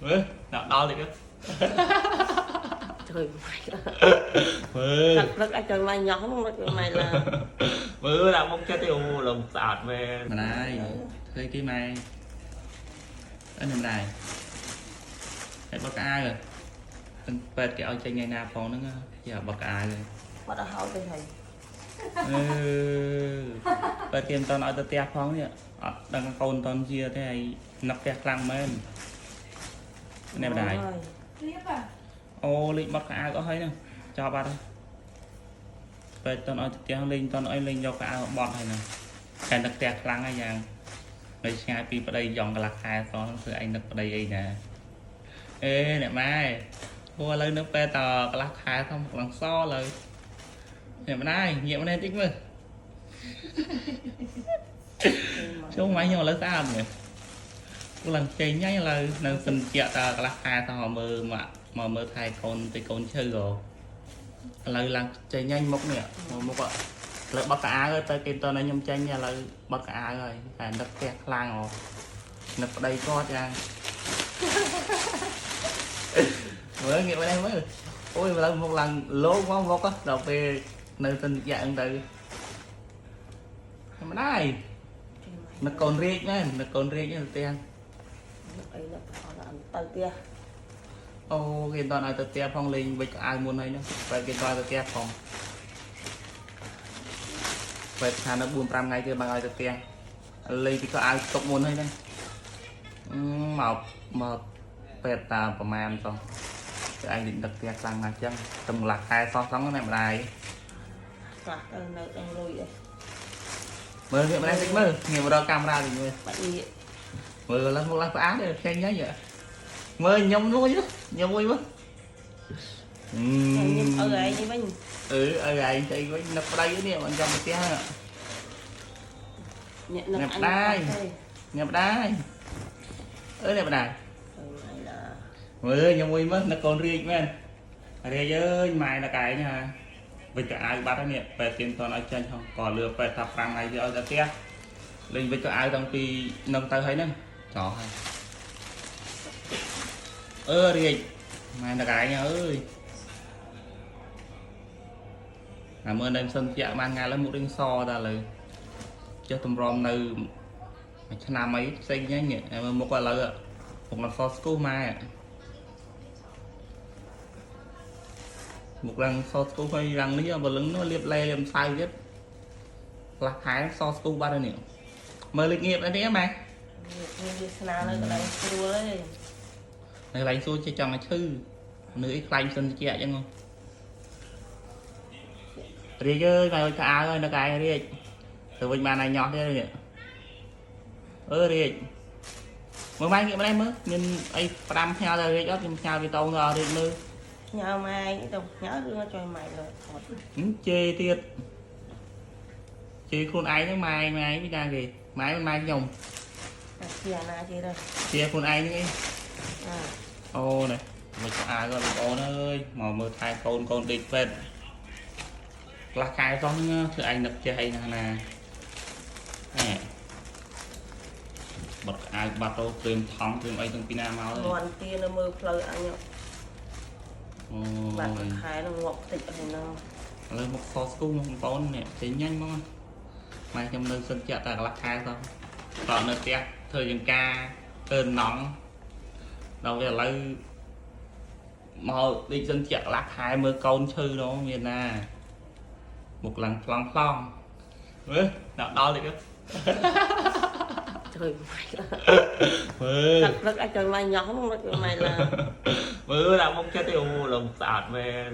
មើលដល់ដល់តិចទៅ trời mày. មើល ទឹកព្រឹកអាចឲ្យម៉ែញ៉ោះហ្នឹងម៉ែឡា មើលដាក់មុខចិត្តទេអូលំស្អាតមែនម្ដាយធ្វើគេម៉ែអឺម្ដាយហើយបកអាវទាំងពេទ្យគេឲ្យចេញថ្ងៃណាផងហ្នឹងគេបកអាវ បាត់ឲ្យហើយទៅហើយ អឺពេទ្យគេមិនតន់ឲ្យទៅផ្ទះផងនេះអត់ដឹងកូនតន់ជាទេហើយនឹកផ្ទះខ្លាំងមែននេះម្ដាយ រៀបអា អូលេងបត់កៅអៅអស់ហើយហ្នឹងចប់បាត់ហើយពេទ្យតន់ឲ្យទៅផ្ទះលេងតន់អីលេងយកកៅអៅបត់ហើយហ្នឹងតែនឹកផ្ទះខ្លាំងហើយយ៉ាងនៅឆ្ងាយពីប្តីយ៉ងកន្លះខែសោះហ្នឹងធ្វើឯងនឹកប្តីអីណាអេអ្នកម៉ែព្រោះឥឡូវនៅពេទ្យតកន្លះខែសោះមកឡើងសឥឡូវអ្នកម្ដាយងាកម្នេះតិចមើល ចូលម៉ែខ្ញុំឥឡូវស្អាតមើលគូឡើងចេញហ្នឹងឥឡូវនៅសិនជាតកន្លះខែសោះមកមើលមកមកមើលថែកូនទៅកូនឈឺហ៎ឥឡូវឡើងចេញហ្នឹងមុខនេះមកមុខឥឡូវបត់កៅអៅទៅគេតនៅខ្ញុំចេញឥឡូវបត់កៅអៅហើយតែនឹកផ្ទះខ្លាំងហ៎នឹកប្តីគាត់យ៉ាងមើលងាកមកនេះមើលអូយឥឡូវមុខឡើងលោកមកមុខដល់ពេលនៅសិនជាហ្នឹងទៅម្ដាយ នឹកកូនរាជមែននឹកកូនរាជនៅផ្ទះ អីនឹកអត់ទៅផ្ទះ អូគេមិនតន់ឲ្យទៅផ្ទះផងលេងវិចក្អៅមុនហើយហ្នឹងបែរគេតន់ឲ្យទៅផ្ទះផងបែរថានៅ4 5ថ្ងៃគេបើឲ្យទៅផ្ទះលេងពីក្អៅទុកមុនហើយហ្នឹងអឺមកមកពេទ្យតាប្រហែលសោះគេឯងលេងដឹកផ្ទះខ្លាំងណាស់ចឹងតែម្ល៉េះខែសោះសោះណាម្ដាយ ខ្លះទៅនៅដឹងលុយអី មើលវាម្ដងតិចមើលងាកមករកកាមេរ៉ាតិចមើល បាច់ងាក មើលឡើងមកឡើងផ្អាតទេផ្សេងហ្នឹងមើលខ្ញុំមួយខ្ញុំមួយមើល ខ្ញុំឪឯងនេះវិញ អឺឲ្យឯងទៅវិញនឹកប្តីនេះមិនចាំផ្ទះ អ្នកនឹក អ្នកម្ដាយ អ្នកម្ដាយអឺអ្នកម្ដាយ អឺឡា មើលខ្ញុំមួយមើលនឹកកូនរាជមែនរាជអើយម៉ែនឹកឯងហាវិញក៏អាវបាត់ហើយនេះពេទ្យទៀមតនឲ្យចេញហងក៏លឿពេទ្យថា5ថ្ងៃវាឲ្យទៅផ្ទះលេងវិញក៏អាវតាំងពីនឹងទៅហើយហ្នឹងចោលហើយអឺរាជម៉ែនឹកឯងអើយអាមើលនៅសិនជាបានថ្ងៃឡើយមុខរៀងសតើឥឡូវចេះតម្រាំនៅមួយឆ្នាំអីផ្សេងហ្នឹងនេះមើលមុខឥឡូវមុខឡើងសស្គូម៉ែមុខឡើងសស្គូហើយឡើងនេះបើលឹងនោះលាបលែលាបម្សៅទៀតខ្លះខែសស្គូបាត់ហើយនេះមើលលេចងៀបនេះម៉ែ មានវាសនានៅកន្លែងស្រួលឯង នៅកន្លែងសួរចេះចង់ឲ្យឈឺនៅអីខ្លាញ់សិនជាអញ្ចឹងហ៎រាជអើយម៉ែឲ្យក្អៅហើយនៅកែរាជទៅវិញបានឲ្យញាស់ទៀតនេះអឺរាជមើលម៉ែងាកម្លេះមើលមានអីផ្ដាំផ្ញើទៅរាជអត់ខ្ញុំផ្ញើវីតូទៅឲ្យរាជមើល ញ៉ៅម៉ែទៅញ៉ៅរឿងចុយម៉ែលើអត់ ហឹមជេរទៀតជេរខ្លួនឯងហ្នឹងម៉ែម៉ែពីណាគេម៉ែមិនម៉ែខ្ញុំ អាជាណាជិះទៅ ជេរខ្លួនឯងហ្នឹងអី អា អូនេះមកក្អៅគាត់បងប្អូនអើយមកមើលថែកូនកូនដេកពេទ្យខ្លះខែសោះហ្នឹងធ្វើឯងនឹកចេះអីណាស់ណាហែបត់ក្អៅបាត់ទៅត្រៀមថង់ត្រៀមអីទាំងពីណាមកទេ ងន់ទានៅមើលផ្លូវអញ អូ បាត់ យ ខែនឹងងាប់តិចអស់ហ្នឹង ឥឡូវមកសស្គូមកបងប្អូននេះចេញញ៉ាញ់មកម៉ែខ្ញុំនៅសិនជាក់តែកន្លះខែសោះតនៅផ្ទះធ្វើចង្ការធ្វើណង់ដល់វាឥឡូវមកដេកសិនជាក់កន្លះខែមើលកូនឈឺនោះមានណាមុខឡើងប្លង់ប្លង់មើលដល់ដល់តិចទៅ trời mày. មើល ទឹកព្រឹកអាចឲ្យម៉ែញ៉ោះហ្នឹងម៉ែឡា មើលដាក់មុខចិត្តទេអូលំស្អាតមែន